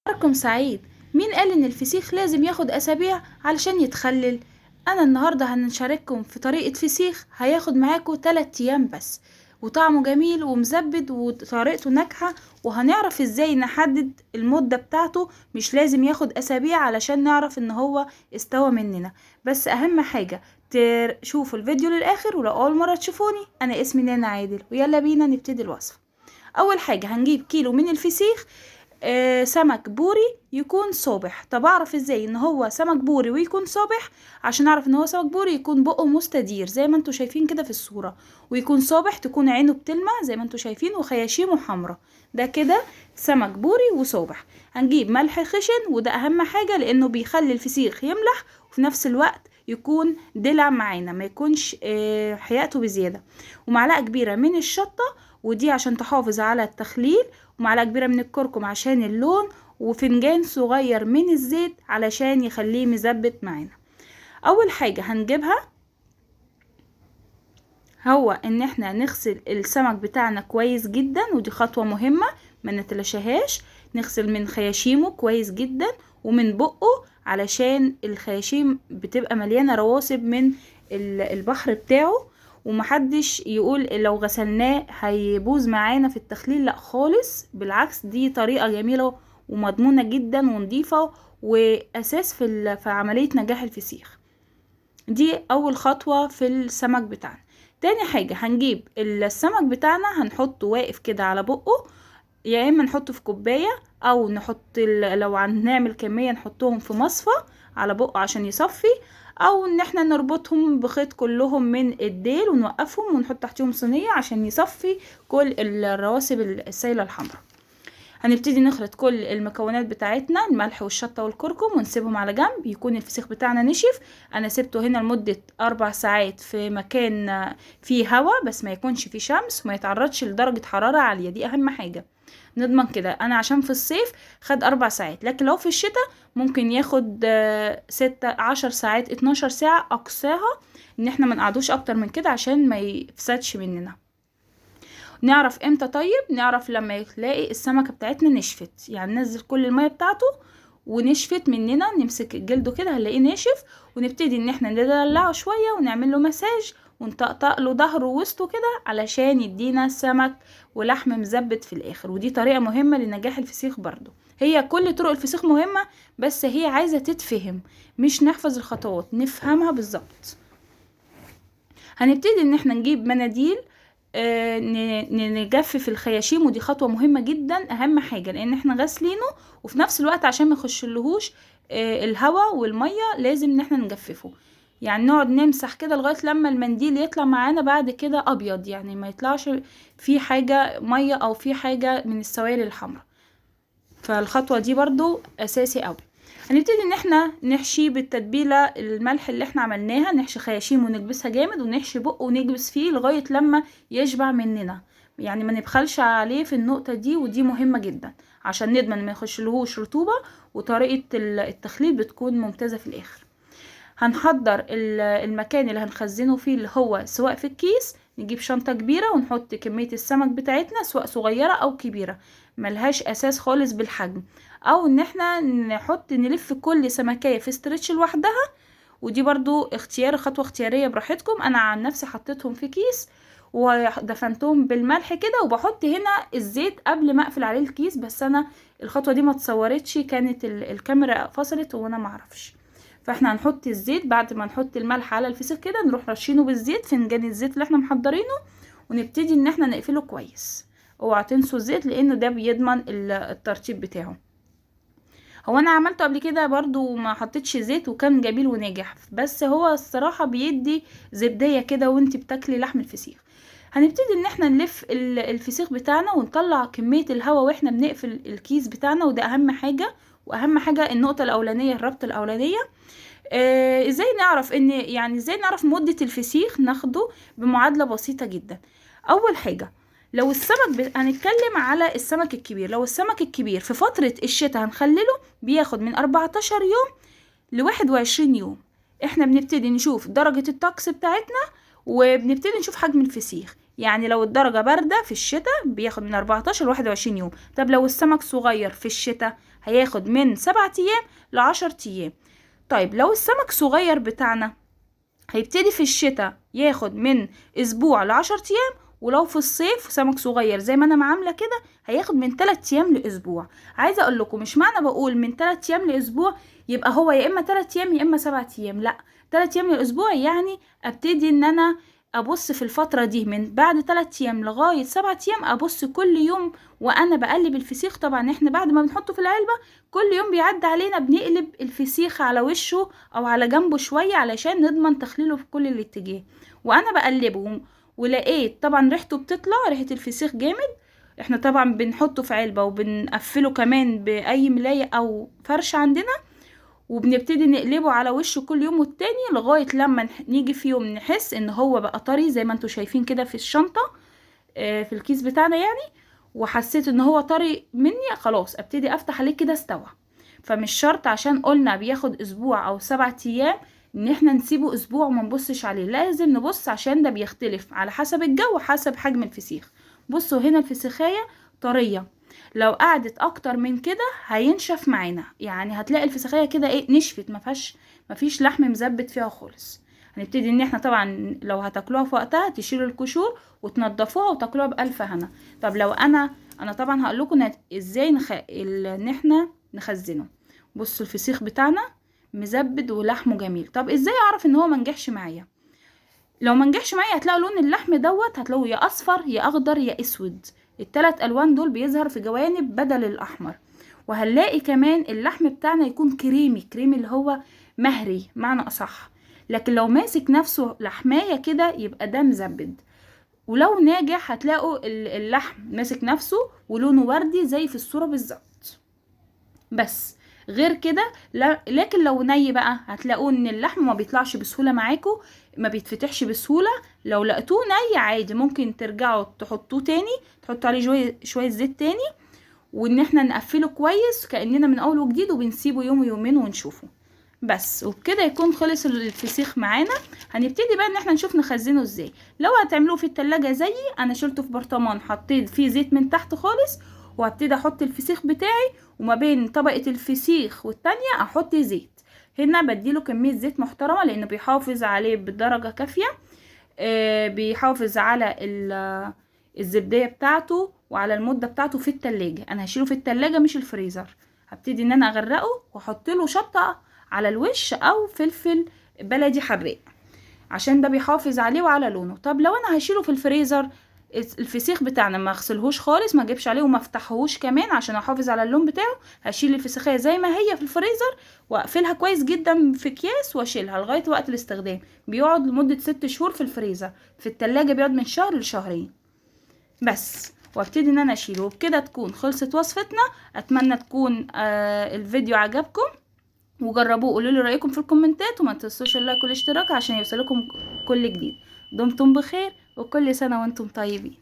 نهاركم سعيد. مين قال ان الفسيخ لازم ياخد اسابيع علشان يتخلل؟ انا النهارده هنشارككم في طريقه فسيخ هياخد معاكم 3 ايام بس، وطعمه جميل ومزبد وطريقته ناجحة، وهنعرف ازاي نحدد المدة بتاعته. مش لازم ياخد اسابيع علشان نعرف ان هو استوى مننا. بس اهم حاجة تشوفوا الفيديو للاخر، ولو اول مرة تشوفوني انا اسمي نانا عادل، ويلا بينا نبتدي الوصفة. اول حاجة هنجيب كيلو من الفسيخ، سمك بوري يكون صابح. طب اعرف ازاي ان هو سمك بوري ويكون صابح؟ عشان اعرف ان هو سمك بوري يكون بقه مستدير زي ما انتم شايفين كده في الصورة، ويكون صابح، تكون عينه بتلمع زي ما انتم شايفين، وخياشيمه حمراء. ده كده سمك بوري وصابح. هنجيب ملح خشن، وده اهم حاجة لانه بيخلي الفسيخ يملح وفي نفس الوقت يكون دلع معانا، ما يكونش حياته بزيادة. ومعلقة كبيرة من الشطه، ودي عشان تحافظ على التخليل، ومعلقة كبيرة من الكركم عشان اللون، وفنجان صغير من الزيت علشان يخليه مزبت معانا. اول حاجة هنجيبها هو ان احنا نغسل السمك بتاعنا كويس جدا، ودي خطوة مهمة ما نتلاشاهاش. نغسل من خياشيمه كويس جدا ومن بقه، علشان الخياشيم بتبقى مليانة رواسب من البحر بتاعه، ومحدش يقول لو غسلناه هيبوظ معانا في التخليل، لا خالص، بالعكس دي طريقة جميلة ومضمونة جدا ونظيفة واساس في عملية نجاح الفسيخ. دي اول خطوة في السمك بتاعنا. تاني حاجة هنجيب السمك بتاعنا هنحطه واقف كده على بقه، يا اما نحطه في كوباية او نحط لو هنعمل كمية نحطهم في مصفى على بقه عشان يصفي، او ان احنا نربطهم بخيط كلهم من الديل ونوقفهم ونحط تحتهم صينية عشان يصفي كل الرواسب السايلة الحمراء. هنبتدي نخلط كل المكونات بتاعتنا، الملح والشطة والكركم، ونسيبهم على جنب. يكون الفسيخ بتاعنا نشف. انا سبته هنا لمدة 4 ساعات في مكان فيه هواء، بس ما يكونش فيه شمس وما يتعرضش لدرجة حرارة عالية، دي اهم حاجة نضمن كده. انا عشان في الصيف خد 4 ساعات، لكن لو في الشتاء ممكن ياخد 6 10 ساعات 12 ساعة اقصاها، ان احنا ما نقعدوش اكتر من كده عشان ما يفسدش مننا. نعرف امتى؟ طيب نعرف لما يلاقي السمكة بتاعتنا نشفت، يعني ننزل كل المية بتاعته ونشفت مننا، نمسك جلده كده هنلاقيه ناشف، ونبتدي ان احنا ندلعه شوية ونعمل له مساج ونطقطق له ظهره ووسطه كده علشان يدينا سمك ولحم مزبت في الاخر. ودي طريقة مهمة لنجاح الفسيخ برضو. هي كل طرق الفسيخ مهمة، بس هي عايزة تتفهم، مش نحفظ الخطوات، نفهمها بالظبط. هنبتدي ان احنا نجيب مناديل، نجفف الخياشيم، ودي خطوة مهمة جدا، اهم حاجة لان احنا غاسلينه، وفي نفس الوقت عشان ما يخشلهوش الهواء والمية لازم ان احنا نجففه. يعني نقعد نمسح كده لغاية لما المنديل يطلع معانا بعد كده ابيض، يعني ما يطلعش في حاجة مية او في حاجة من السوائل الحمراء. فالخطوة دي برضو اساسي قوي. هنبتدي ان احنا نحشي بالتتبيلة الملح اللي احنا عملناها، نحشي خياشيم ونكبسها جامد، ونحشي بقه ونكبس فيه لغاية لما يشبع مننا، يعني ما نبخلش عليه في النقطة دي، ودي مهمة جدا عشان نضمن ما يخشلهوش رطوبة، وطريقة التخليل بتكون ممتازة في الاخر. هنحضر المكان اللي هنخزنه فيه، اللي هو سواء في الكيس، نجيب شنطة كبيرة ونحط كمية السمك بتاعتنا سواء صغيرة او كبيرة، ملهاش اساس خالص بالحجم، او ان احنا نلف كل سمكية في stretch لوحدها، ودي برضو خطوة اختيارية براحتكم. انا عن نفسي حطيتهم في كيس ودفنتهم بالملح كده، وبحط هنا الزيت قبل ما اقفل عليه الكيس، بس انا الخطوة دي ما اتصورتش، كانت الكاميرا فصلت وانا ما اعرفش. فاحنا هنحط الزيت بعد ما نحط الملح على الفسيخ كده، نروح رشينه بالزيت، فنجان الزيت اللي احنا محضرينه، ونبتدي ان احنا نقفله كويس. اوعى تنسوا الزيت لانه ده بيضمن الترطيب بتاعه. هو انا عملته قبل كده برضو وما حطيتش زيت وكان جميل وناجح، بس هو الصراحة بيدي زبدية كده وانت بتاكلي لحم الفسيخ. هنبتدي ان احنا نلف الفسيخ بتاعنا ونطلع كمية الهواء واحنا بنقفل الكيس بتاعنا، وده اهم حاجة. واهم حاجة النقطة الاولانية، الربط الاولانية. ازاي نعرف ان، يعني ازاي نعرف مدة الفسيخ؟ ناخده بمعادلة بسيطة جدا. اول حاجة لو السمك هنتكلم على السمك الكبير، لو السمك الكبير في فترة الشتاء هنخلله بياخد من 14 يوم ل 21 يوم. احنا بنبتدي نشوف درجة الطقس بتاعتنا وبنبتدي نشوف حجم الفسيخ. يعني لو الدرجة باردة في الشتاء بياخد من 14 ل 21 يوم. طب لو السمك صغير في الشتاء هياخد من 7 ايام ل10 ايام. طيب لو السمك صغير بتاعنا هيبتدي في الشتاء ياخد من اسبوع ل10 ايام، ولو في الصيف سمك صغير زي ما انا عامله كده هياخد من 3 ايام لاسبوع. عايزه اقول لكم مش معنى بقول من 3 ايام لاسبوع يبقى هو يا اما 3 ايام يا اما 7 ايام، لا، 3 ايام لاسبوع يعني ابتدي ان انا ابص في الفترة دي من بعد 3 ايام لغاية 7 ايام، ابص كل يوم وانا بقلب الفسيخ. طبعا احنا بعد ما بنحطه في العلبة كل يوم بيعدي علينا بنقلب الفسيخ على وشه او على جنبه شوية علشان نضمن تخليله في كل الاتجاه. وانا بقلبه ولقيت طبعا ريحته بتطلع، ريحه الفسيخ جامد. احنا طبعا بنحطه في علبة وبنقفله كمان باي ملايه او فرشه عندنا، وبنبتدي نقلبه على وشه كل يوم والتاني لغاية لما نيجي في يوم نحس ان هو بقى طري زي ما انتوا شايفين كده في الشنطة، في الكيس بتاعنا يعني، وحسيت ان هو طري مني خلاص ابتدي افتح عليه كده استوى. فمش شرط عشان قلنا بياخد اسبوع او 7 ايام ان احنا نسيبه اسبوع وما نبصش عليه، لازم نبص عشان ده بيختلف على حسب الجو وحسب حجم الفسيخ. بصوا هنا الفسيخايه طرية، لو قعدت اكتر من كده هينشف معانا، يعني هتلاقي الفسيخايه كده ايه نشفت، ما فيش لحم مزبت فيها خالص. هنبتدي ان احنا طبعا لو هتاكلوها في وقتها تشيلوا القشور وتنضفوها وتاكلوها بالف هنا. طب لو انا طبعا هقول لكم ازاي ان احنا نخزنه. بصوا الفسيخ بتاعنا مزبد ولحمه جميل. طب ازاي اعرف ان هو ما نجحش معايا؟ لو ما نجحش معايا هتلاقوا لون اللحم دوت، هتلاقوه يا اصفر يا اخضر يا اسود، الثلاث الوان دول بيظهر في جوانب بدل الاحمر. وهنلاقي كمان اللحم بتاعنا يكون كريمي، كريمي اللي هو مهري معنى اصح. لكن لو ماسك نفسه لحماية كده يبقى ده مزبد. ولو ناجح هتلاقوا اللحم ماسك نفسه ولونه وردي زي في الصورة بالظبط. بس غير كده لكن لو ني بقى هتلاقوه ان اللحم ما بيطلعش بسهولة معاكم، ما بيتفتحش بسهولة. لو لقيتوه ني عادي ممكن ترجعوا تحطوه تاني، تحطوا عليه شوية زيت تاني، وان احنا نقفله كويس كاننا من اول وجديد، وبنسيبه يوم ويومين ونشوفه بس. وبكده يكون خلص الفسيخ معانا. هنبتدي بقى ان احنا نشوف نخزنه ازاي. لو هتعملوه في التلاجة زيي، انا شلته في برطمان، حطيت فيه زيت من تحت خالص، وهبتدي احط الفسيخ بتاعي، وما بين طبقة الفسيخ والتانية احط زيت. هنا بديله كمية زيت محترمة لانه بيحافظ عليه بدرجة كافية، بيحافظ على الزبدية بتاعته وعلى المدة بتاعته في التلاجة. انا هشيله في التلاجة مش الفريزر. هبتدي ان انا اغرقه واحط له شطة على الوش او فلفل بلدي حراق عشان ده بيحافظ عليه وعلى لونه. طب لو انا هشيله في الفريزر، الفسيخ بتاعنا ما اغسلهوش خالص، ما اجيبش عليه وما افتحهوش كمان عشان احافظ على اللون بتاعه. هشيل الفسيخيه زي ما هي في الفريزر واقفلها كويس جدا في اكياس واشيلها لغاية وقت الاستخدام. بيقعد لمدة 6 شهور في الفريزر، في التلاجة بيقعد من شهر لشهرين بس. وابتدي ان انا اشيله. وبكده تكون خلصت وصفتنا. اتمنى تكون الفيديو عجبكم، وجربوه قولوا لي رايكم في الكومنتات، وما تنسوش ال like والاشتراك عشان يوصلكم كل جديد. دمتم بخير وكل سنة وانتم طيبين.